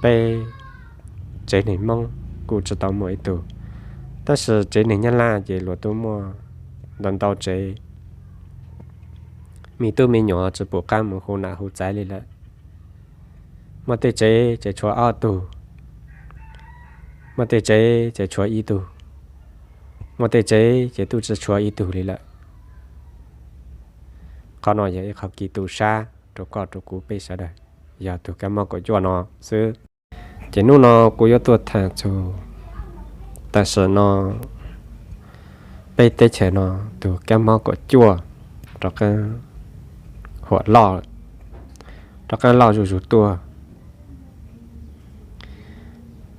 peb tsev neeg Hmoob kuj tsis tau muaj ib tug, tab sis tsev neeg Nyab Laj ces luag twb muaj ntau ntau tsev. Me tub me nyuam tsis pum qab mus hu nam hu txaiv li lawm. Muaj tej tsev ces tshuav ob tug, muaj tej tsev ces tshuav ib tug, muaj tej tsev ces twb tsis tshuav ib tug li lawm. Qhov no yog ib qho kev tu sab rau koj rau kuv peb sawv daws, yog tus kab mob kaum cuaj no xwb. Ces hnub no kuv yuav tuaj tham txug tam sim no peb teb chaws no tus kab mob kaum cuaj rov qab huam loj, rov qab loj zuj zus tuaj.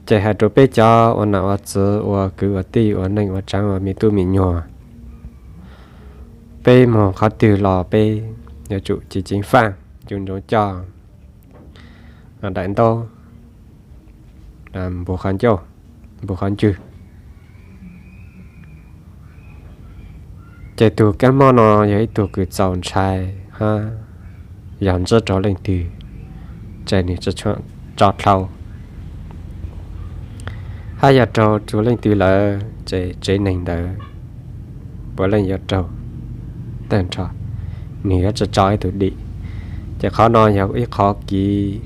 Ces hais rau peb cov ua nam ua txiv, ua kwv ua tij, ua neej ua tsav, ua me tub me nyuam, peb moog qhov twg los peb yuav tsum ceev ceev faj, ncu ntsoov coj daim ntaub npu qhov ncauj, npu qhov ntswg. Ces tus kab mob no yog ib tug kws txaus ntshai hab, yog ntsib rau leej twg ces nwg tsi tso dlhau, hab yog raug txug leej twg lawm ces tsev neeg ntawd puav leej yuav raug tag nrho, nwg yuav tsi tso ib tug dim. Ces qhov no yog ib qhov kev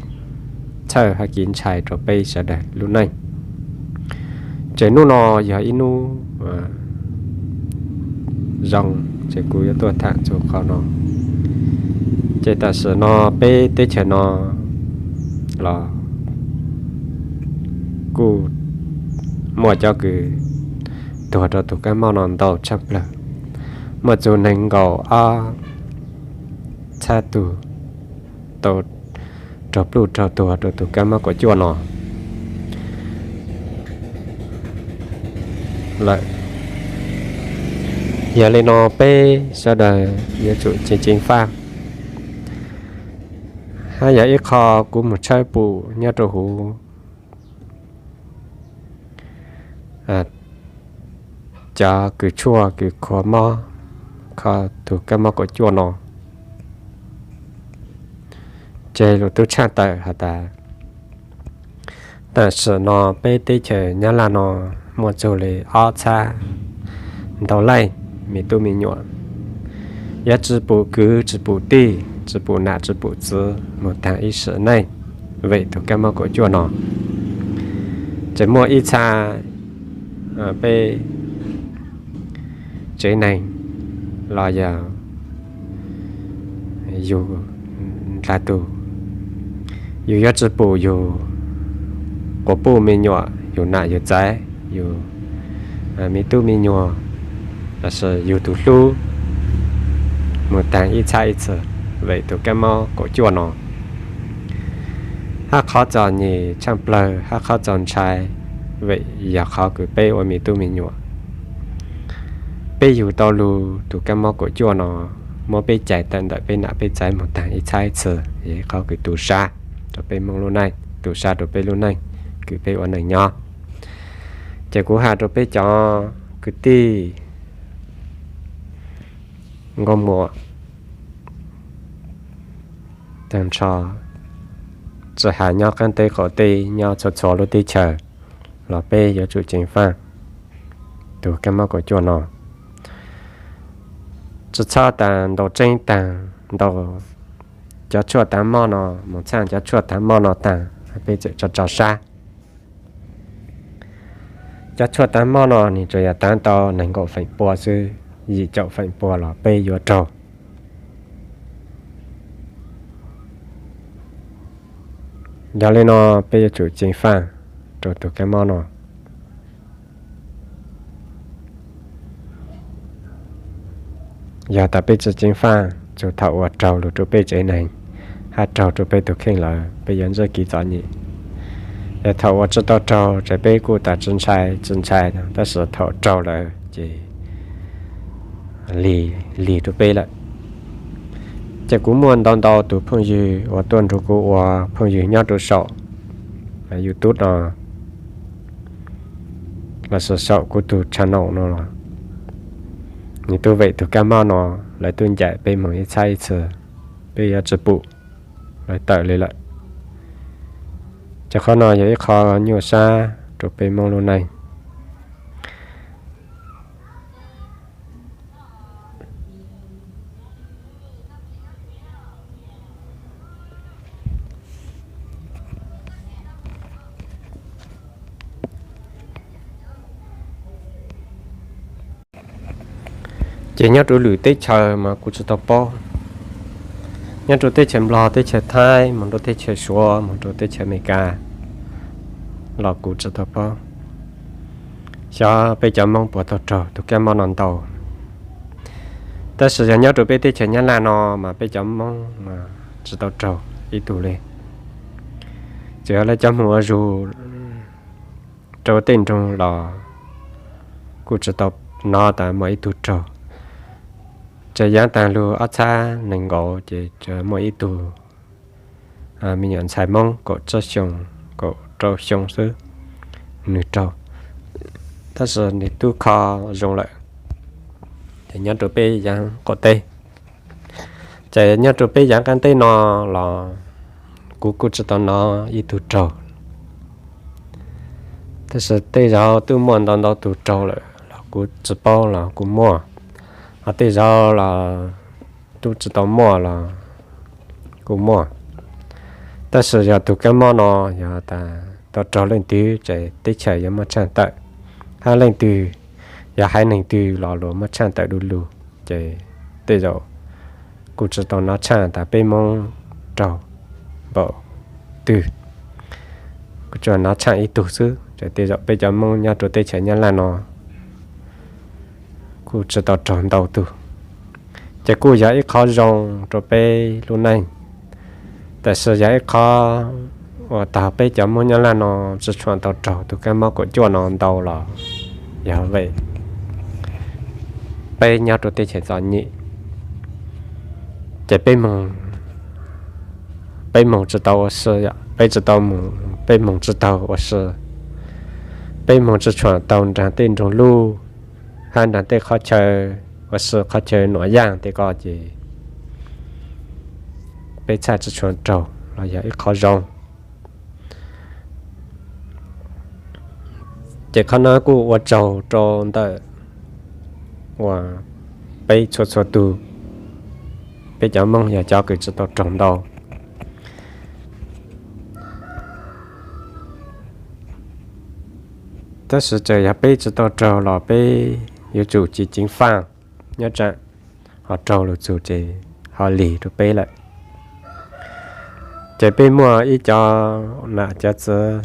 txhawj hab kev ntshai rau peb sawv daws lub neej. Ces hnub no yog ib hnub zoo, ces kuv yuav tuaj tham txug qhov no. Ces tam sim no peb teb chaws no los kuj muaj cov kws tuag rau tus kab mob no ntau tshaj plawg, muaj txug nees nkaum ob txhab tug tau raug pluj raug tuag rau tus kab mob kaum cuaj no lawm. Yog li no peb sawv daws yuav tsum ceev ceev faj. Hab yog ib qho kuv moog tshawb pum nyob rau huv cov kws tshuaj kws khuam mob kho tus kab mob kaum cuaj no, ces lug tub tshaj tawm has tas, tam sim no peb teb chaws Nyab Laj no muaj txug li ob txhab ntau leej me tub me nyuam, yuav tsi pum kwv tsi pum tij, tsi pum nam tsi pum txiv moog taag ib sim neej vim tus kab mob kaum cuaj no. Ces muaj ib txha peb tsev neeg los yog yug dlaag tug, yug yuav tsi pum yug quas puj me nyuam, yug nam yug txaiv, yug me tub me nyuam, lossis yug tug hlub moog taag ib txhab ib txhis vim tus kab mob kaum cuaj no. Hab qhov txom nyem tshaj plawg hab qhov txaus ntshai vim yog qhov kws peb ua me tub me nyuam, peb yug tau lug tus kab mob kaum cuaj no, muab peb cais tawm ntawm peb nam peb txaiv moog taag ib txhab ib txhis, yog ib qhov kws tu sab rau peb Moob lub neej, tu sab rau peb lub neej kws peb ua neej nyob. Ces kuv has rau peb cov kwv tij nkauj muam taag nrho, tsi has nyob qaab teb qaum teb, nyob txhua txhua lub teb chaws, los peb yuav tsum ceev faj tus kab mob kaum cuaj no. Tsi txhob tas ntaus tseeb taag, ntaus cov tshuaj taav mob no, moog txhaaj cov tshuaj taav mob no taag, peb txawm tso tso sab. Cov tshuaj taav mob no nwg tsuas yog taav tau nees nkaum feem pua xwb, yim caum feem pua los peb yuav raug. Yog li no peb yuav tsum ceev faj rau tus kab mob no. Yog tas peb tsi ceev faj, txug thaum uas raug lug rau peb tsev neeg, hab raug rau peb tug kheej lawm, peb yuav ntsib kev txom nyem. Es thaum uas tsi tau raug ces peb kuj tas tsi ntshai tsi ntshai, tab sis thaum raug lawm ces lig lig rau peb lawm. Ces kuv muaj ntau ntau tug phooj ywg uas tuaj nrug kuv ua phooj ywg nyob rau saum YouTube no, lossis saum kuv tug channel no los, nwg tub vim tug kab mob no, lawv tub ncaim peb moog ib txhab ib txhis, peb yuav tsi pum lawv tawm li lawm. Ces qhov no yog ib qho nyuaj sab rau peb Hmoob lub neej. Ces nyob rau lwm teb chaws mas kuv tsis tau paub. Nyob rau teb chaws Nplog, teb chaws Thaib, mus rau teb chaws Suav, mus rau teb chaws Amelikas los kuv tsis tau paub. Xyov peb cov Hmoob puas tau raug tus kab mob no ntau. Tab sis yog nyob rau peb teb chaws Nyab Laj no mas peb cov Hmoob mas tsis tau raug ib tug li. Txawm yog lawv cov mus ua zug rau tej nroog los kuj tsis tau hnov tas muaj ib tug raug. Txawm yog taag lug ob txhab nees nkaum ces tsuas muaj ib tug me nyuam ntxhais Hmoob kaum tsib xyoo, kaum rau xyoo xwb, nws raug. Tab sis nws tub kho zoo lawm. Ces nyob rau peb yav qaum teb, ces nyob rau peb yav qaab teb no los kuv kuj tsis tau hnov ib tug raug. Tab sis tej zaug twb muaj ntau ntau tus raug lawm los kuv tsis paub los kuj muaj, ho tej zaug los twb tsis tau muaj los kuj muaj. Tab sis yog tus kab mob no yog tas tau raug leej twg ces teb chaws yuav muaj tshaaj tawm, hab leej twg, yog haiv neeg twg los luas muaj tshaaj tawm du lug. Ces tej zaum kuj tsis tau hnov tshaaj tas peb Hmoob raug npaum twg, kuj tsuas hnov tshaaj ib tug xwb. Ces tej zaum peb cov Hmoob nyob rau teb chaws Nyab Laj no kuj tsis tau raug ntau tug. Ces kuj yog ib qho zoo rau peb lub neej, tab sis yog ib qho uas tag peb cov Hmoob Nyab Laj no tsis tshua tau raug tus kab mob kaum cuaj no ntau los yog vim peb nyob rau teb chaws txom nyem, ces peb moog, peb moog tsis tau ua si, peb tsis tau, peb moog tsis tau ua si, peb moog tsis tshua tau nraag tej nroog luj, hab nraag tej qhov chaw ua si, qhov chaw nuam yaaj tej ko ces peb txhaj tsis tshua raug los yog ib qho zoo. Ces qhov no kuj ua tsaug rau ntawm uas peb txhua txhua tug, peb cov Hmoob yog cov kws tsis tau raug ntau. Tab sis txawm yog peb tsis tau raug los peb yuav tsum ceev ceev faj nyob tsam ho raug lug txug ces ho lig rau peb lawm. Ces peb muaj ib cov nam cov txiv,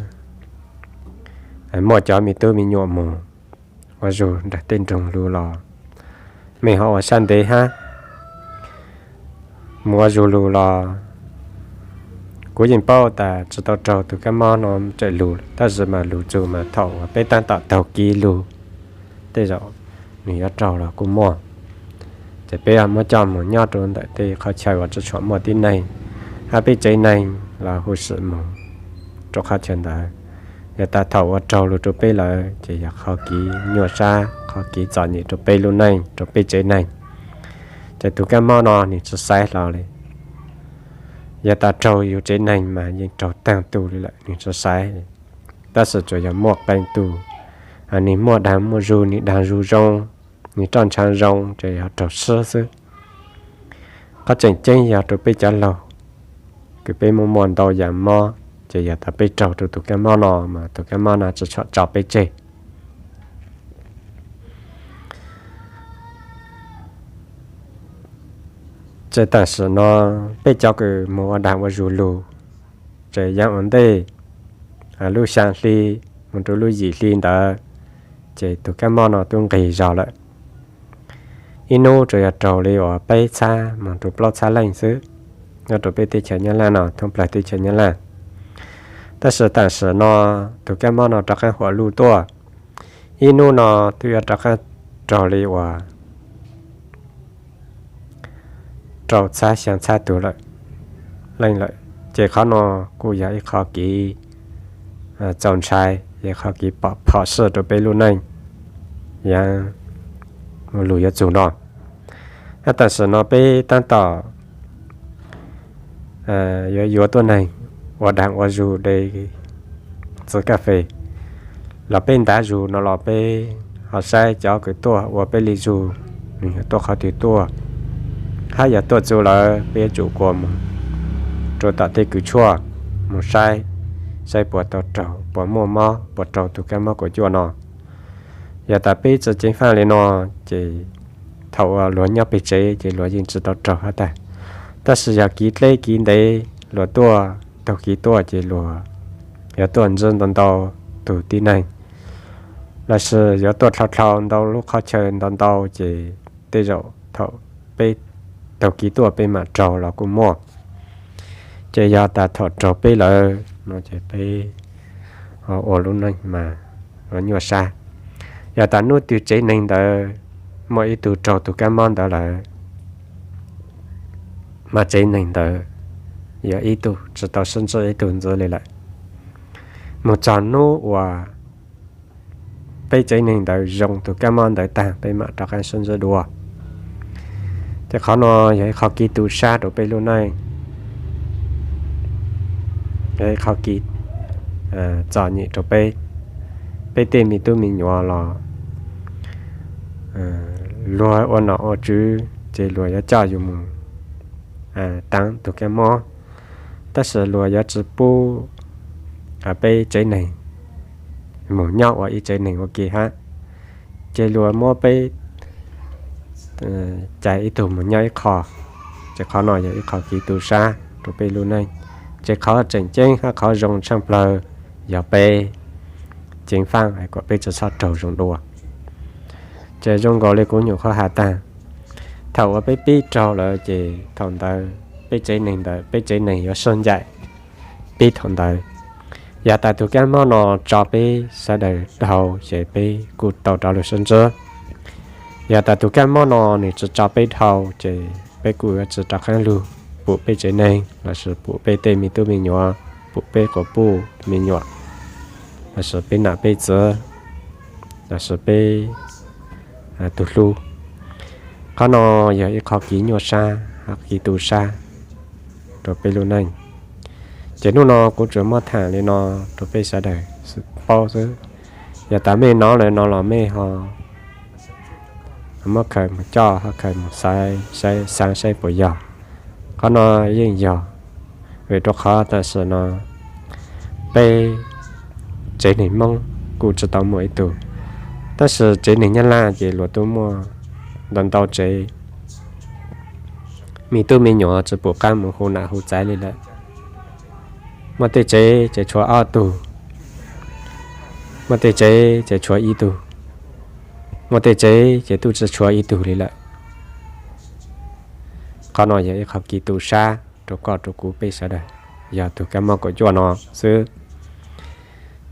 muaj cov me tub me nyuam mus ua zug nraag tej nroog lug los mej ho ua sab ntev hab. Mus ua zug lug los kuv yeej paub tas tsis tau raug tus kab mob no txawm lug, tab sis mas lug txug mas thaum uas peb taab tom taug kev lug, tej zaum nws yuav raug los kuj muaj. Ces peb muab coj mus nyob rau ntawm tej qhov chaw uas tsis tshua muaj tib neeg, hab peb tsev neeg los huv si mus rau qhov chaw ntawd. Yog tas thaum uas raug lug rau peb lawm ces yog qhov kev nyuaj sab, qhov kev txom nyem rau peb lub neej, rau peb tsev neeg. Ces tus kab mob no nws tsis xaiv hlo li. Yog tas raug yug tsev neeg mas yeej raug taag tug li lawm, nws tsis xaiv. Tab sis tsuas yog muaj qee tug, nws muaj daag muaj zug, nws daag zug zoo, nws roj ntsha zoo, ces yog raug sib xwb. Qhov tseem ceeb yog rau peb cov laug, kws peb muaj muaj ntau yam mob, ces yog tas peb raug rau tus kab mob no mas tus kab mob no tsis tshua tso peb tseg. Ces tam sim no peb cov kws mus ua daag ua zug lug, ces yav ua ntej, lub xyaa hli mus rau lub yim hli ntawd, ces tus kab mob no tub nqis zog lawm. Ib nub tsuas yog raug li uas peb txhab mus rau plaub txhab leej xwb, nyob rau peb teb chaws Nyab Laj no, thoob plawg teb chaws Nyab Laj. Tab sis tam sim no tus kab mob no rov qaab huam luj tuaj, ib nub no twb yuav rov qaab raug li uas rau txhab xyaa txhab tug lawm, leej lawm. Ces qhov no kuj yog ib qho kev txaus ntshai, yog qhov kev pom phom sij rau peb lub neej, yog lug yuav txug no. Hab tam sim no peb taab tom yuav yuav tuab neeg ua daag ua zug de txiv kas fes los peb ntav zug no los peb ho saib cov kws tuaj ua peb li zug, nws yog tuaj qhov twg tuaj, hab yog tuaj txug lawm peb yuav tsum kuas mus rua tom tej kws tshuaj mus saib, saib puas tau raug, puas muaj mob, puas raug tug kab mob kuam cuaj no. Yog tas peb tsi ceev faaj li no ces thaum uas luag nyob peg tsev ces luag yeej tsi tau raug hab tag. Tab sis yog kiv dleb kiv ntev luag tuaj, taug kiv tuaj ces luag yuav tuaj ntsib ntau ntau tug tib neeg, lossis yuav tuaj dlhau dlhau ntau lub qhov chaw ntau ntau ces tej zaum thaum peb taug kiv tuaj peb mam raug los kuj muaj. Ces yog tas thaum raug peb lawm no ces peb ua lub neej mas nyuaj sab. Yog tas nub twg tsev neeg ntawd muaj ib tug raug tug kab mob ntawd lawm, mas tsev neeg ntawd yog ib tug tsi tau sib ntsib ib tug ntxiv li lawm. Mus txog nub uas peb tsev neeg ntawd zoo tug kab mob ntawd tag peb mam rov qaab sib ntsib dua. Ces qhov no yog ib qho kiv tu sab rua peb lub neej, yog ib qho kiv txom nyem rua peb. Peb tej me tub me nyuam los luag ua nom ua tswv ces luag yuav coj yus mus taav tug kab mob, tab sis luag yuav tsi pub peb tsev neeg mus nyob ua ib tsev neeg ua ke hab, ces luag muab peb cais ib tug mus nyob ib qho. Ces qhov no yog ib qho kiv tu sab rua peb lub neej. Ces qhov tseem ceeb hab qhov zoo tshaaj plawg yog peb ceev faaj hais kom peb tsi txhob raug zoo dua. Ces zoo nkaus li kuv nyuam qhuav has tag, thaum uas peb pib raug lawm ces thaum ntawd peb tsev neeg ntawd peb tsev neeg yuav sib ncaim pib thaum ntawd. Yog tas tug kab mob no tso peb sawv daws dhau ces peb kuj tau rov lug sib ntsib. Yog tas tug kab mob no nws tsi tso peb dhau ces peb kuj yuav tsi rov qaab lug pum peb tsev neeg lossis pum peb tej me tub me nyuam, pum peb quas puj me nyuam, lossis peb nam peb txiv, lossis peb tug hlub. Qhov no yog ib qho kiv nyuaj sab hab kiv tu sab rua peb lub neej. Ces hnub no kuv tsuas muab thaam li no rua peb sawv daws paub xwb. Yog tas mej nov lawm no los mej ho muab khaws mus coj hab khaws mus xaav saib puas yog. Qhov no yeej yog, vim rua qhov tam sim no peb tsev neeg Moob kuj tsi tau muaj ib tug, tab sis tsev neeg Nyab Laj ces luag tub muaj ntau ntau tsev. Me tub me nyuam tsi pum qab mus hu nam hu txaiv li lawm. Muaj tej tsev ces tshuav ob tug, muaj tej tsev ces tshuav ib tug, muaj tej tsev ces tub tsi tshuav ib tug li lawm. Qhov no yog ib qho kiv tu sab rua koj rua kuv peb sawv daws, yog tug kab mob kaum cuaj no xwb.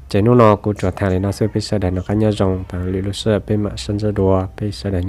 Ces hnub no kuv tsuas thaam li no xwb, peb sawv daws noj qab nyob zoo, tas lwm lub sij hawm peb mam sib ntsib dua, peb sawv daws